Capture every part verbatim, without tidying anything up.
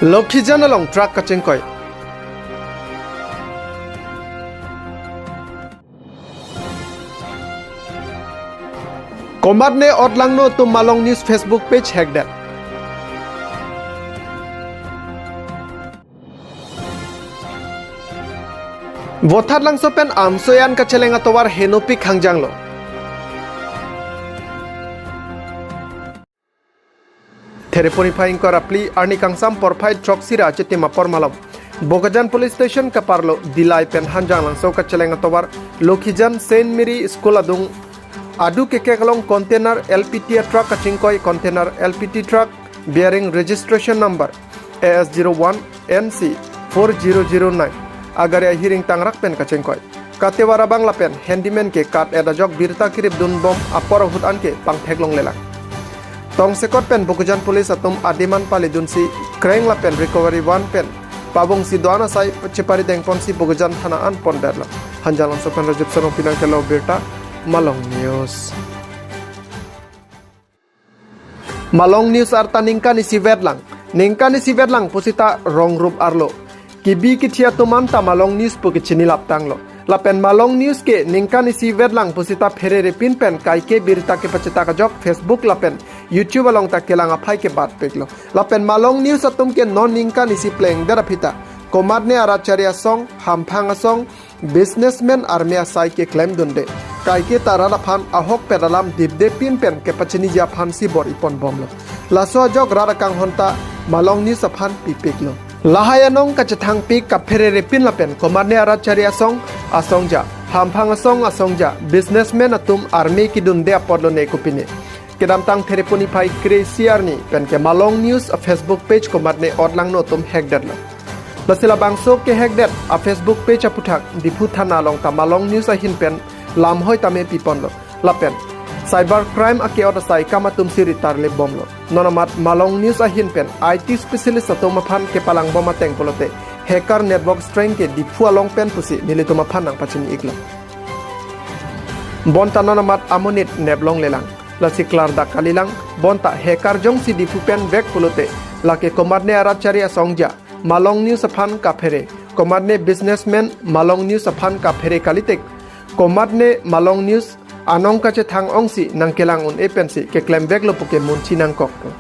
Lokhijan along truck kachingkoi. Komatne otlangno atum Malong News Facebook page hack det. Vothatlangso pen amsoyan kacheleng atovar henopik hangjanglo. Thereponi phai ingkoi ra phli arni kangsam porphai throksi ra achitim apor malom Bokajan Police Station kaparlo Dillai pen Hanjanglangso kacheleng atovar Lokhijan Saint Mary School adung adu kekek along container L P T truck kachingkoi. Container L P T truck bearing registration number A S zero one N C four zero zero nine agari ahiring tangrak pen kachingkoi. Katevar abang lapen handyman ke kat-et ajok birta kirip dunbom apor ahut anke pangthek longlelang. Tongsekot pen Bokajan Police atum adim an palidunsi kreng lapen recovery van pen pabongsi do-an asai chepari dengponsi Bokajan thana an pondetlo. Hanjanglangso pen Rajib Sarong pinang kelo birta, Malong News. Malong News arta ningkan isi vetlang. Ningkan isi vetlang pusita rong rup arlo. Kebi kethe atum anta Malong News pu kechinilap tanglo. Lapen Malong News ke ningkan isi vetlang pusita pherere pin pen kaike birta kepachetak ajok Facebook lapen YouTube along ta kelang aphai kebatpiklo. Lapen Malong News atum ke non ningkan isi plengdet aphita komatne arat chari asong, hamphang asong, businessman arme asai keklem dunde. Kaike ta rat aphan ahokpet alam dipde pin pen kepachiniji aphan si bor-iponbomlo. Laso ajok rat akanghon ta Malong News aphan pipiklo. Lahai anong kachethangpik kapherere pin lapen komatne arat chari asong, asongja, hamphang asong, asongja, businessman atum arme kedunde apotlo ne kopine. Kedamtang Thereponi phai kre-isi arni pen ke Malong News a Facebook page komatne otlangno atum hack detlo. Lasi labangso ke hack det a Facebook page aputhak Diphu thana along ta Malong News ahin pen lamhoi tame piponlo. Lapen cyber crime ake-ot asai kam atum si ritarlip bomlo. Non amat Malong News ahin pen I T specialist atum aphan kepalangbom ateng pulote hacker network strength ke Diphu along pen pusi nelitum aphan nangpachini-iklo. Bonta non amat amonit neplonglelang. Lasi klardak kalilang, bonta hacker jongsi Diphu pen vek pulote, lake komatne arat chari asongja Malong News aphan kaphere, komatne businessman Malong News aphan kaphere kalitik, komatne Malong News anong kachethang ongsi nangkelang un-e pensi keklem veklo puke munchi nangkokpo.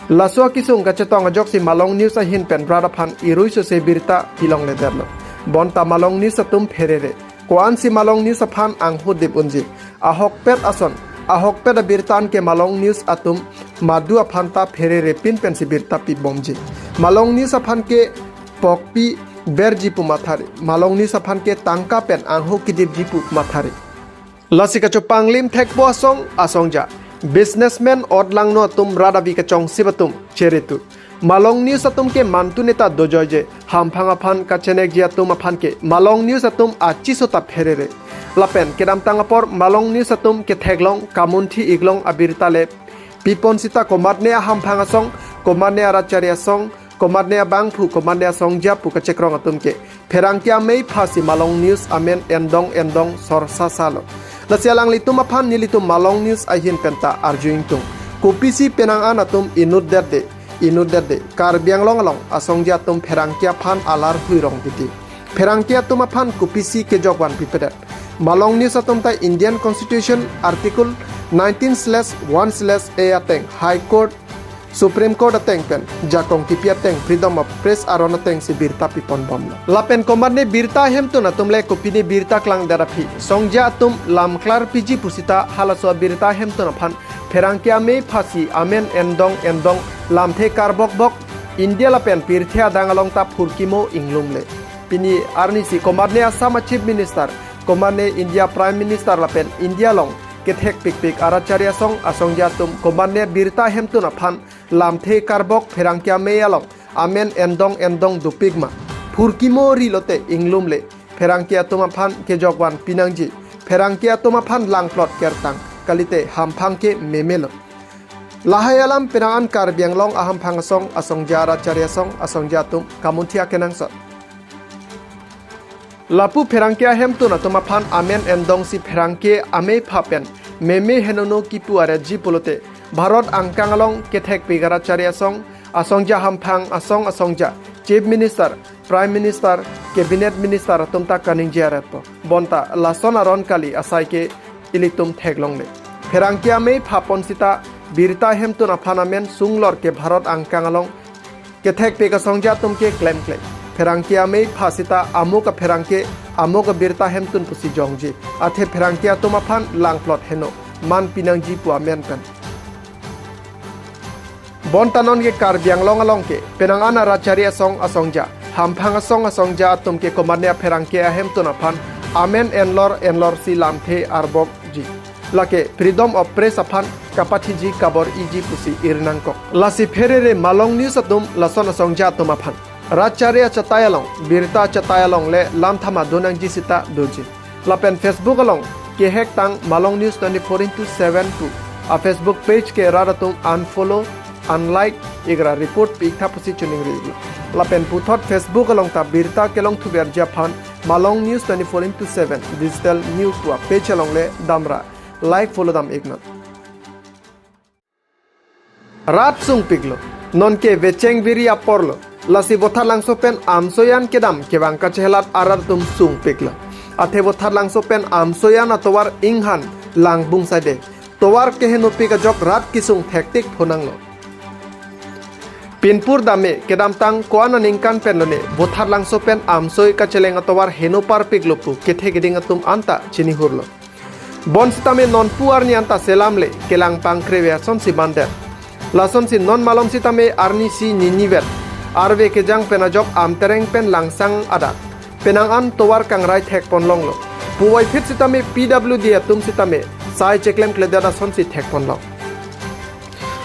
Laso akesung kachetong ajoksi Malong News ahin pen rat aphan irui sose birta pilongledetlo. Bonta Malong News atum pherere. Ko-ansi Malong News aphan anghu dip unji. Ahokpet ason, ahokpet abirta anke Malong News atum madu aphan ta pherere pin pensi birta pibomji. Malong News aphan ke pokpi berji pu mathari. Malong News aphan ke tangka pen anghu kedipji pu mathari. Lasi kachopanglim thekpo asong, asongja, businessman otlangno atum rat avi kachongsip atum cheretu. Malong News atum ke mantu neta dojoije, hamphang aphan kachenekji atum aphan ke Malong News atum achiso ta pherere. Lapen kedamtang apor Malong News atum ketheklong kamunthi-iklong abirta le pipon sita komatne ahamphang asong, komatne arat chari asong, komatne abangphu, komatne asongja pu kachekrong atum ke pherangke amei phasi Malong News amen endong endong sorsasalo. Lasi alanglitum aphan nelitum Malong News ahin penta arju ingtung. Kopisi penang an atum inutdetde, inutdetde. Karbi Anglong along asongja atum pherangke aphan alar huirong titi. Pherangke atum aphan kopisi kejokvan pipedet. Malong News atum ta Indian Constitution Article nineteen slash one slash A ateng High Court, Supreme Court ateng pen jakong kipi ateng freedom of press aron atengsi birta piponbomlo. Lapen komatne birta hemtun atum le kopine birta klangdet aphi. Songja atum lamklar piji pusita halaso birta hemtun aphan pherangke amei phasi amen endong endong lamthe karbokbok India lapen pirthe adang along ta phurkimo inglumle. Pini arnisi komatne Assam a Chief Minister, komatne India Prime Minister lapen India along kethekpikpik arat chari asong asongja atum komatne birta hemtun aphan lamthe karbok pherangke amei along amen endong endong dopikma. Phurkimo rilote inglumle. Pherangke atum aphan kejokvan pinangji. Pherangke atum aphan langplot kertang. Kalite hamphang ke memelo. Lahai alam penang an Karbi Anglong ahamphang asong asongja arat chari asong asongja atum kamunthi akenangsot. Lapu pherangke ahemtun atum aphan amen endongsi pherangke amei pha pen meme henono kipu aretji pulote Bharat angkang along kethekpik arat chari asong Asongja hamphang asong asongja, Chief Minister, Prime Minister, Cabinet Minister atum ta kaningje aretpo. Bonta lason aron kali asai ke ilitum theklongle. Pherangke amei phapon sita birta hemtun aphan amen sunglor ke Bharat angkang along kethekpik asongja atum ke klemkle. Pherangke amei pha sita amo kapherangke, amo kabirta hemtun pusi jongji. Athe pherangke atum aphan langplot heno, man pinangji pu amen pen. Bonta non ke Karbi Anglong along ke penang an arat chari asong asongja, hamphang asong asongja atum ke komatne apherangke ahemtun aphan amen enlor enlor si lamthe arbokji. Lake freedom of press aphan kapathiji kabor-iji pusi irnangkok. Lasi pherere Malong News atum lason asongja atum aphan rat chari achatai along, birta achatai along le lamthama donangji sita doji. Lapen Facebook along kehek tang Malong News twenty-four into seven pu a Facebook page ke rat atum unfollow, unlike, igra report pi-iktha pusi choningri. Lapen puthot Facebook along ta birta kelongthuverji aphan Malong News twenty-four into seven digital news pu a page along le damra like follow dam iknon. Rat sungpiklo. Non ke vecheng viri aporlo. Lasi Vothatlangso pen amsoyan kedam kevang kachehelat arat atum sungpiklo. Athe Vothatlangso pen amsoyan atovar inghan langbung saide. Tovar kehenopik ajok rat kesung thektik phonanglo. Pinpur dame kedamtang ko-an aningkan pen lone Vothatlangso pen amsoi kacheleng atovar heno parpiklo pu kethe keding atum anta chinihurlo. Bonsitame nonpu arni anta selam le kelang pangkreve asonsi mandet. Lasonsi non malom sitame arnisi ninivet. Arve kejang pen ajok Amtereng pen Langsang adak penang an tovar kangrai thekponlonglo. Puvoiphit sitame P W D atum sitame sai cheklemkledet asonsi thekponlong.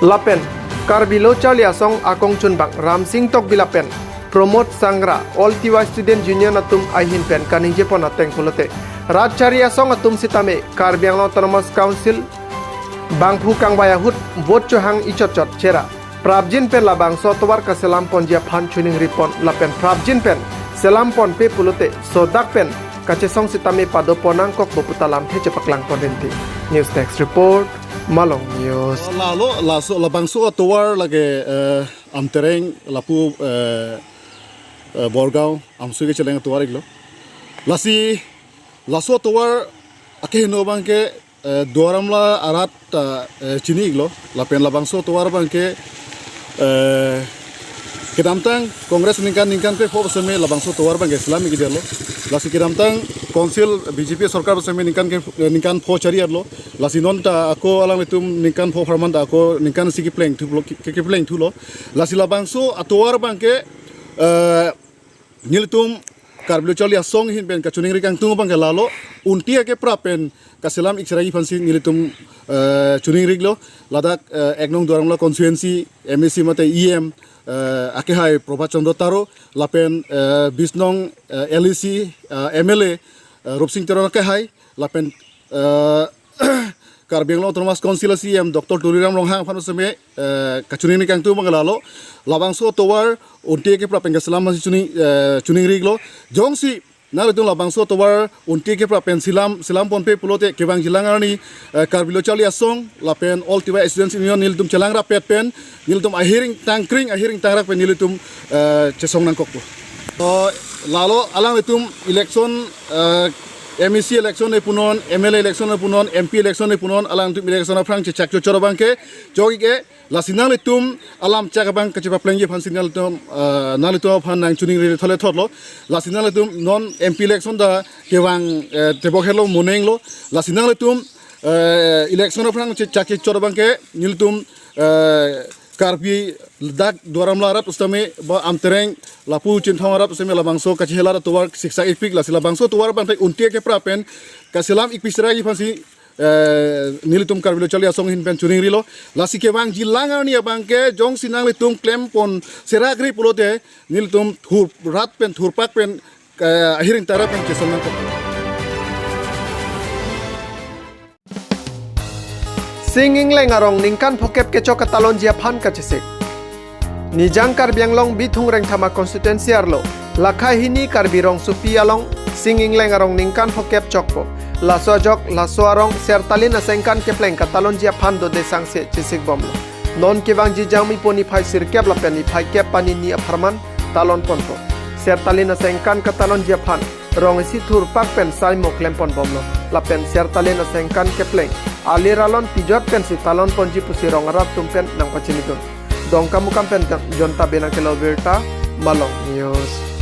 Lapen Karbi Lo Charli Asong akongchunbang Ramsing Tokbi lapen Pramod Sangra, All Tiwa Student Union atum ahin pen kaningjepon ateng pulote, rat chari asong atum sitame Karbi Anglong Autonomous Council bangphu kangvai ahut vote chohang ichotchot chera prapjin pen labangso atovar kaselam ponji aphan choningripon lapen prapjin pen selam ponpe pulote sodak pen kachesong sitame padoponangkokpo pu ta lamthe chepaklang pon rinti. News Desk Report, Malong News. Lalo, laso, labangso atovar lake, eh, Amtereng, lapu, eh, eh, Borgaon, amsoi kecheleng atovar iklo. Lasi, laso atovar akeheno abang ke, eh, Duar Amla arat ta, eh, chini iklo, lapen labangso atovar abang ke, eh, kedamtang Congress ningkan ningkan krepho seme labangso atovar abang ke selam ikjalo. Lasi kedamtang Council B J P sorkar seme ningkan ke, eh, ningkan pho chari arlo. Lasi non ta ako alanglitum ningkan pho pharman ta ako ningkan isi kepleng thulo, ke-, kepleng thulo. Lasi labangso atovar abang ke, eh, nelitum Karbi Lo Charli Asong ahin pen kachiningri kangtung abang ke lalo, unti ake prap pen kaselam ik seragi aphansi nelitum, eh, chiningrilo, ladak, eh, ek nong Duar Amla constituency M A C mate E M, eh, akehai Prabhat Chandra Taro, lapen, eh, bis nong, eh, L A C, eh, M L A, eh, Rupsing Teron akehai, lapen, eh, Karbi Anglong Autonomous Council C E M Doctor Tuliram Ronghang aphan seme, eh, kachiningri kangtung abang lalo, labangso atovar unti ake prap pen kaselam aphansi chini, eh, chiningrilo. Jongsi nanglitum labangso atovar unti ake prap pen selam, selam ponpe pulote kevang jilang arni, eh, Karbi Lo Charli Asong lapen All Tiwa Students Union nelitum chelang rapet pen nelitum ahiring tangkring, ahiring tangrak pen nelitum, eh, chesong nangkokpo. To lalo alanglitum election, eh, M A C election ne punon, M L A election ne punon, M P election ne punon, alanglitum election aphrang chechak chochor abang ke, jogi ke, lasi nanglitum alam chak abang kachepaplengji aphansi nanglitum, eh, nanglitum aphan nangchiningri thole thotlo. Lasi nanglitum non M P election ta kevang, eh, tebok helo monenglo. Lasi nanglitum, eh, election aphrang che-, chak chechor abang ke nelitum, eh, Karbi dak Duar Amla arat sitame ba Amtereng lapu Chinthong arat sitame labangso kachehelat atovar siksak ikpik, lasi labangso atovar abang ta unti ake prap pen kaselam ikpi seragi aphansi, eh, nelitum Karbi Lo Charli Asong ahin pen chiningrilo. Lasi kevang jilang arni abang ke jongsi nanglitum klem pon serakri pulote nelitum thur rat pen thurpak pen, eh, ahiring tangrak pen chesong nangkok. Sing Ingleng arong ningkan phokep kechok katalonji aphan kachesik. Nijang Karbi Anglong Bithung Rengthama constituency arlo, Lakhai hini Karbi Rongsopi along Sing Ingleng arong ningkan phokep chokpo. Laso ajok, laso arong Sertalin asengkan kepleng katalonji aphan dode sangse chesikbomlo. Non kevangji Jangmi po niphai sirkep lapen niphai kep panini apharman talon ponpo. Sertalin asengkan katalonji aphan rong isi thurpak pen saimo klem pon bomlo. Lapen Sertalin asengkan kepleng alir alon pijot pensi talon ponji pusi rong arat atum pen nangpachinidun. Dongkamukam pen Jonta Benang kelo birta, Malong News.